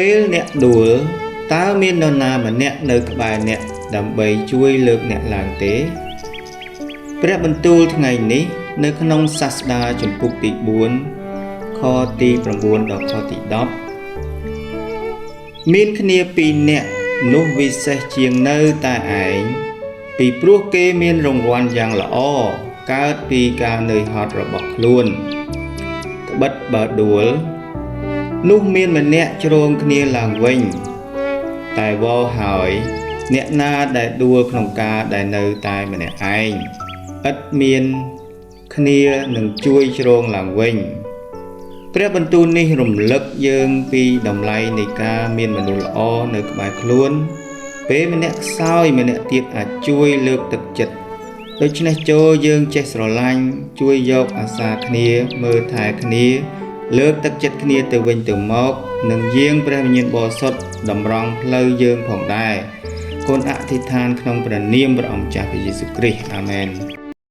ពេលអ្នកដួលតើមាននរណាម្នាក់នៅក្បែរអ្នកដើម្បីជួយលើកអ្នកឡើងទេព្រះបន្ទូលថ្ងៃនេះនៅក្នុងសាស្តាជំពូកទី4ខទី9ដល់ខទី10មានគ្នាពីរនាក់នោះវិសេសជាងនៅតែឯងពីព្រោះគេមានរង្វាន់យ៉ាងល្អកើតពីការនឿយហត់របស់ខ្លួនត្បិតបើដួលនោះមានម្នាក់ជ្រងគ្នាឡើងវិញតែវល់ហើយអ្នកណាដែលដួលក្នុងការដែលនៅតែម្នាក់ឯងឥតមានគ្នានឹងជួយជ្រងឡើងវិញព្រះបន្ទូលនេះរំលឹកយើងពីតម្លៃនៃការមានមនុស្សល្អនៅក្បែរខ្លួនពេលម្នាក់ខ្សោយម្នាក់ទៀតអាចជួយលើកទឹកចិត្តដូច្នេះចូរយើងចេះស្រឡាញ់ជួយយកអាសាគ្នាមើលថែគ្នាលើកទឹកចិត្តគ្នាទៅវិញទៅមកនិងយាងព្រះវិញ្ញាណបរិសុទ្ធតម្រង់ផ្លូវយើងផងដែរកូនអធិដ្ឋានក្នុងព្រះនាមព្រះអង្គម្ចាស់ព្រះយេស៊ូវគ្រីស្ទអាមែន។